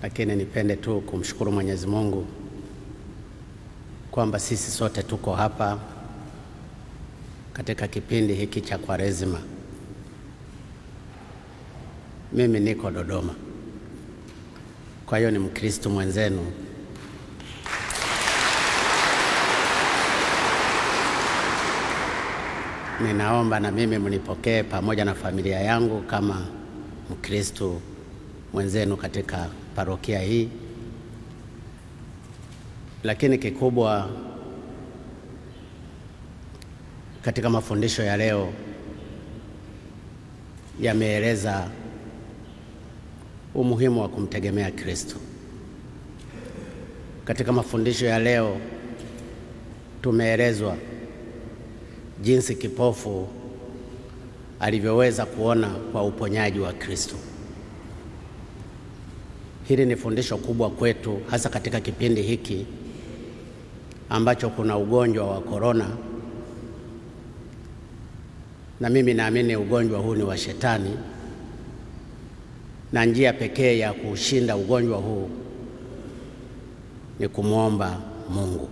Lakini nipende tu kumshukuru Mwenyezi Mungu kwamba sisi sote tuko hapa katika kipindi hiki cha Kwaresima. Mimi niko Dodoma, kwa hiyo ni Mkristo mwenzenu. Ninaomba na mimi mnipokee pamoja na familia yangu kama Mkristo mwenzenu katika parokia hii. Lakini kikubwa katika mafundisho ya leo yameeleza umuhimu wa kumtegemea Kristo. Katika mafundisho ya leo tumeelezwa jinsi kipofu alivyoweza kuona kwa uponyaji wa Kristo. Hili ni fundisho kubwa kwetu, hasa katika kipindi hiki ambacho kuna ugonjwa wa korona. Na mimi naamini ugonjwa huu ni wa shetani, na njia pekee ya kushinda ugonjwa huu ni kumuomba Mungu,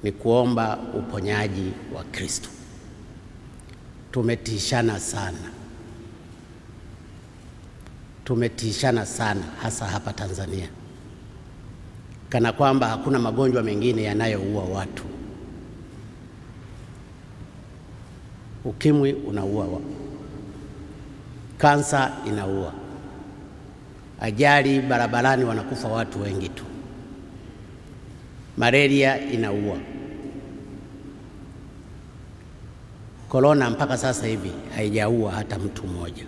ni kuomba uponyaji wa Kristo. Tumetishana sana. Tumetishana sana hasa hapa Tanzania, kana kwamba hakuna magonjwa mengine yanayoua watu. Ukimwi unaua, kansa inaua, ajali barabarani wanakufa watu wengi tu, malaria inaua, korona mpaka sasa hivi haijaua hata mtu mmoja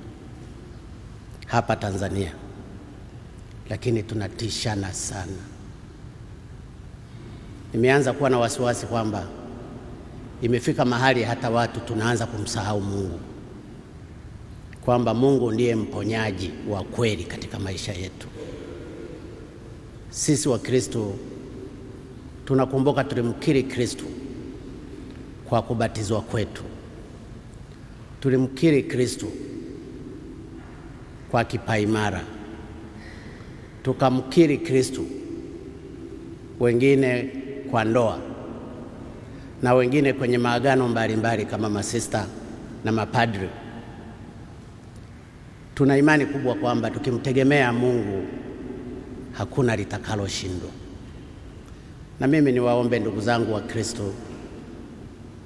hapa Tanzania. Lakini tunatishana sana. Nimeanza kuwa na wasiwasi kwamba imefika mahali hata watu tunaanza kumsahau Mungu, kwamba Mungu ndiye mponyaji wa kweli katika maisha yetu. Sisi wa Kristo tunakumbuka tulimkiri Kristo kwa kubatizwa kwetu, tulimkiri Kristo kwa kipaimara, tukamkiri Kristo wengine kwa ndoa na wengine kwenye maagano mbalimbali kama masista na mapadri. Tuna imani kubwa kwamba tukimtegemea Mungu hakuna litakaloshindwa. Na mimi niwaombe ndugu zangu wa Kristo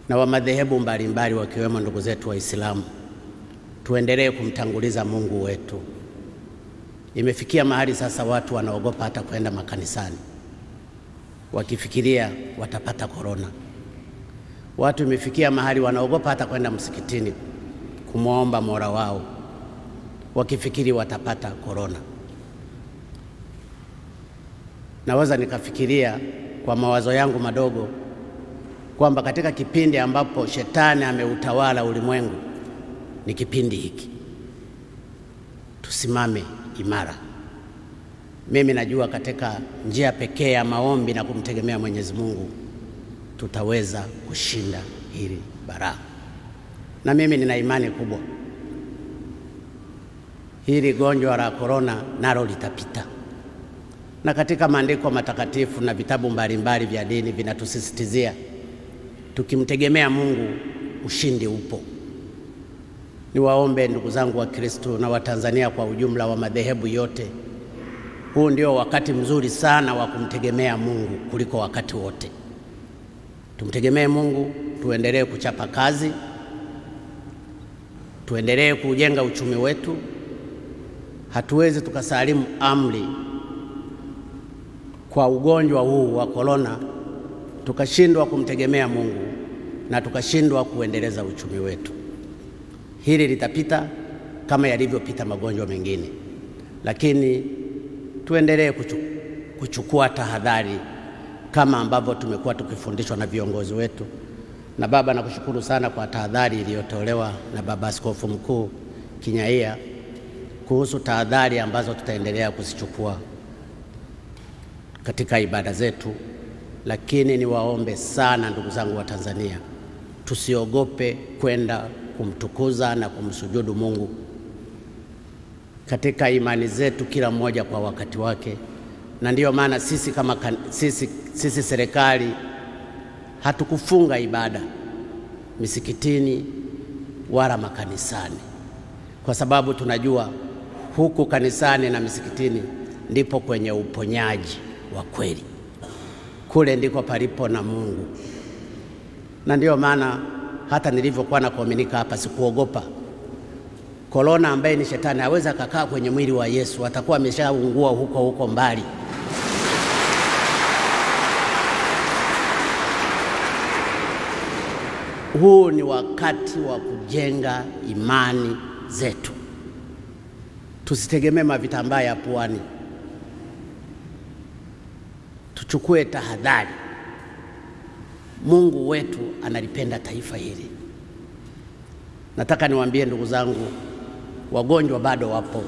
na wa madhehebu mbalimbali wakiwemo ndugu zetu Waislamu, tuendelee kumtanguliza Mungu wetu. Imefikia mahali sasa watu wanaogopa hata kwenda makanisani, wakifikiria watapata korona. Watu imefikia mahali wanaogopa hata kwenda msikitini kumuomba Mola wao, wakifikiri watapata korona. Naweza nikafikiria kwa mawazo yangu madogo kwamba katika kipindi ambapo shetani ameutawala ulimwengu ni kipindi hiki. Tusimame imara. Mimi najua katika njia pekee ya maombi na kumtegemea Mwenyezi Mungu tutaweza kushinda hili balaa. Na mimi nina imani kubwa hili gonjwa la korona nalo litapita. Na katika maandiko matakatifu na vitabu mbalimbali vya dini vinatusisitizia tukimtegemea Mungu ushindi upo. Niwaombe ndugu zangu wa Kristo na wa Tanzania kwa ujumla wa madhehebu yote, huu ndio wakati mzuri sana wa kumtegemea Mungu kuliko wakati wote. Tumtegemee Mungu, tuendelee kuchapa kazi, tuendelee kujenga uchumi wetu. Hatuwezi tukasalimu amri kwa ugonjwa huu wa korona tukashindwa kumtegemea Mungu na tukashindwa kuendeleza uchumi wetu. Hili litapita kama yalivyopita magonjwa mengine, lakini tuendelee kuchukua tahadhari kama ambavyo tumekuwa tukifundishwa na viongozi wetu. Na baba, nakushukuru sana kwa tahadhari iliyotolewa na Baba Askofu Mkuu Kinyaia kuhusu tahadhari ambazo tutaendelea kuzichukua katika ibada zetu. Lakini niwaombe sana ndugu zangu wa Tanzania, tusiogope kwenda kumtukuza na kumsujudu Mungu katika imani zetu, kila mmoja kwa wakati wake. Na ndiyo maana sisi kama sisi serikali hatukufunga ibada misikitini wala makanisani, kwa sababu tunajua huku kanisani na misikitini ndipo kwenye uponyaji wa kweli, kule ndiko palipo na Mungu. Na ndiyo maana hata nilivyokuwa na kuaminika hapa sikuogopa korona ambaye ni shetani aweza akakaa kwenye mwili wa Yesu, atakuwa ameshaungua huko huko mbali. Huu ni wakati wa kujenga imani zetu. Tusitegemee mavitambaa ya puani. Tuchukue tahadhari. Mungu wetu analipenda taifa hili. Nataka niwaambie ndugu zangu, wagonjwa bado wapo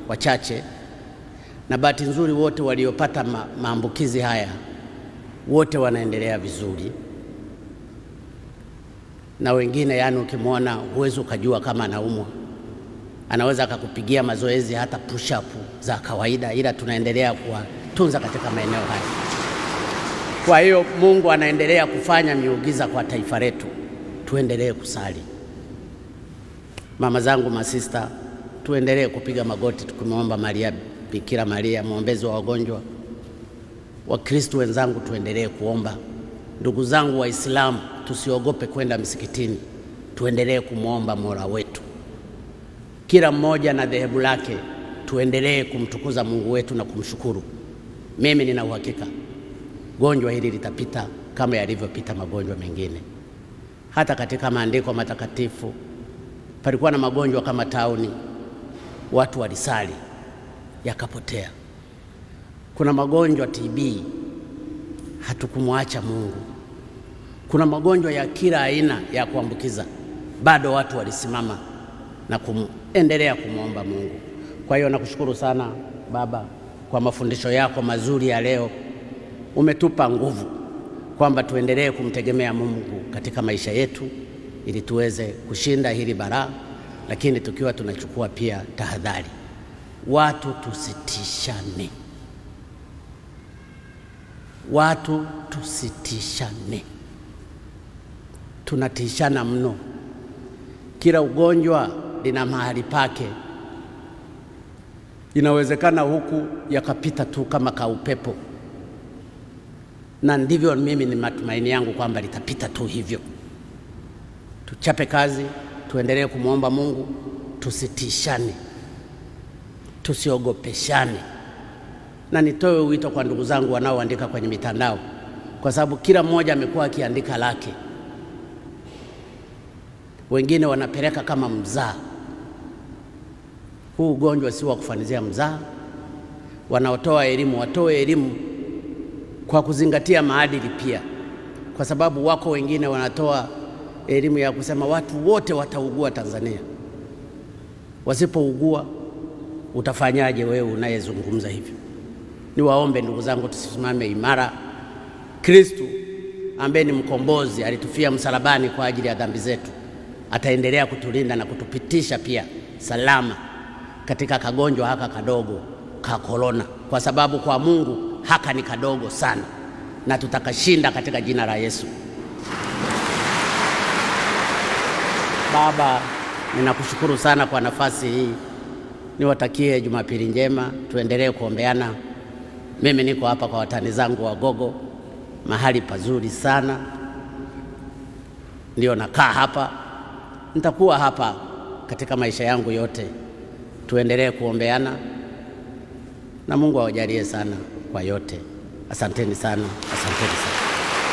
wachache, na bahati nzuri wote waliopata maambukizi haya wote wanaendelea vizuri, na wengine yani ukimwona huwezi ukajua kama anaumwa. Anaweza akakupigia mazoezi hata push up za kawaida, ila tunaendelea kuwatunza katika maeneo haya. Kwa hiyo Mungu anaendelea kufanya miujiza kwa taifa letu. Tuendelee kusali. Mama zangu, masista, tuendelee kupiga magoti tukimuomba Maria, Bikira Maria, muombezi wa wagonjwa. Wakristo wenzangu, tuendelee kuomba. Ndugu zangu Waislamu, tusiogope kwenda msikitini, tuendelee kumuomba Mola wetu. Kila mmoja na dhehebu lake, tuendelee kumtukuza Mungu wetu na kumshukuru. Mimi nina uhakika gonjwa hili litapita kama yalivyopita magonjwa mengine. Hata katika maandiko matakatifu palikuwa na magonjwa kama tauni, watu walisali yakapotea. Kuna magonjwa TB, hatukumwacha Mungu. Kuna magonjwa ya kila aina ya kuambukiza, bado watu walisimama na kuendelea kumuomba Mungu. Kwa hiyo nakushukuru sana Baba kwa mafundisho yako mazuri ya leo. Umetupa nguvu kwamba tuendelee kumtegemea Mungu katika maisha yetu ili tuweze kushinda hili balaa, lakini tukiwa tunachukua pia tahadhari. Watu tusitishane. Watu tusitishane. Tunatishana mno. Kila ugonjwa lina mahali pake. Inawezekana huku yakapita tu kama kaupepo, na ndivyo mimi ni matumaini yangu kwamba litapita tu hivyo. Tuchape kazi, tuendelee kumuomba Mungu, tusitishane, tusiogopeshane. Na nitoe wito kwa ndugu zangu wanaoandika kwenye mitandao, kwa sababu kila mmoja amekuwa akiandika lake. Wengine wanapeleka kama mzaa. Huu ugonjwa si wa kufanizia mzaa. Wanaotoa elimu watoe elimu kwa kuzingatia maadili pia, kwa sababu wako wengine wanatoa elimu ya kusema watu wote wataugua Tanzania. Wasipougua utafanyaje wewe unayezungumza hivyo? Niwaombe ndugu zangu, tusimame imara. Kristo ambaye ni mkombozi alitufia msalabani kwa ajili ya dhambi zetu, ataendelea kutulinda na kutupitisha pia salama katika kagonjwa haka kadogo ka korona, kwa sababu kwa Mungu haka ni kadogo sana, na tutakashinda katika jina la Yesu. Baba, ninakushukuru sana kwa nafasi hii. Niwatakie Jumapili njema, tuendelee kuombeana. Mimi niko hapa kwa watani zangu Wagogo, mahali pazuri sana. Ndio nakaa hapa, nitakuwa hapa katika maisha yangu yote. Tuendelee kuombeana na Mungu awajalie sana kwa yote. Asanteni sana, asanteni sana.